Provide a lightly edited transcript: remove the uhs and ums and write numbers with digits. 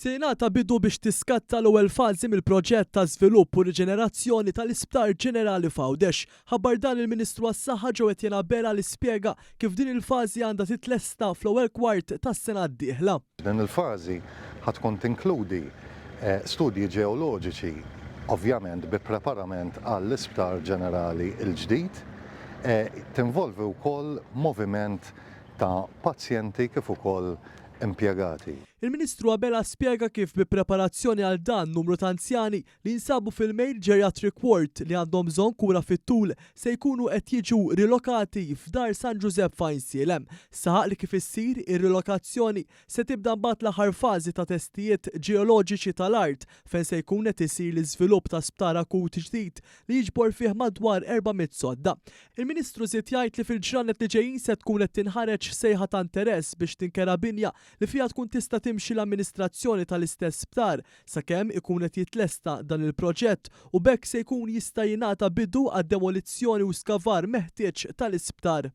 Se jingħata bidu biex tiskatta l-ewwel fażi mill-proġett ta' żvilupp u riġenerazzjoni tal-Isptar Ġenerali f'Għawdex. Ħabbar dan il-Ministru għas-Saħħa Jo Etienne Abela li spjega kif din il-fażi għandha titlesta fl-ewwel kwart tas-sena d-dieħla. Din il-fażi ħa tkun tinkludi studji ġeoloġiċi ovvjament bi preparament għall-Isptar Ġenerali l-ġdid. Tinvolvi wkoll moviment ta' pazjenti kif ukoll impjegati. Il-Ministru Abela spjega kif bi preparazzjoni għal dan numru ta' anzjani li jinsabu fil-Male Geriatric Ward li għandhom bżonn kura fit-tul se jkunu qed jiġu rilokati f'Dar San Ġużepp f'Għajnsielem. Saħaq li kif issir ir-rilokazzjoni se tibda mbagħad l-aħħar fażi ta' testijiet ġeoloġiċi tal-art fejn se jkun qed isir l-iżvilupp ta' sptar akut ġdid li jiġbor fih madwar 400 sodda. Il-Ministru żied jgħid li fil-ġranet li ġejjin se tkun qed tinħareġ sejħa ta' interess biex tinkera binja li fiha tkun tista' timxi l-amministrazzjoni tal-istess sptar sakemm ikun qed jitlesta dan il-proġett u b'hekk se jkun jista' jingħata bidu għad-demolizzjoni u skavar meħtieġ tal-isptar.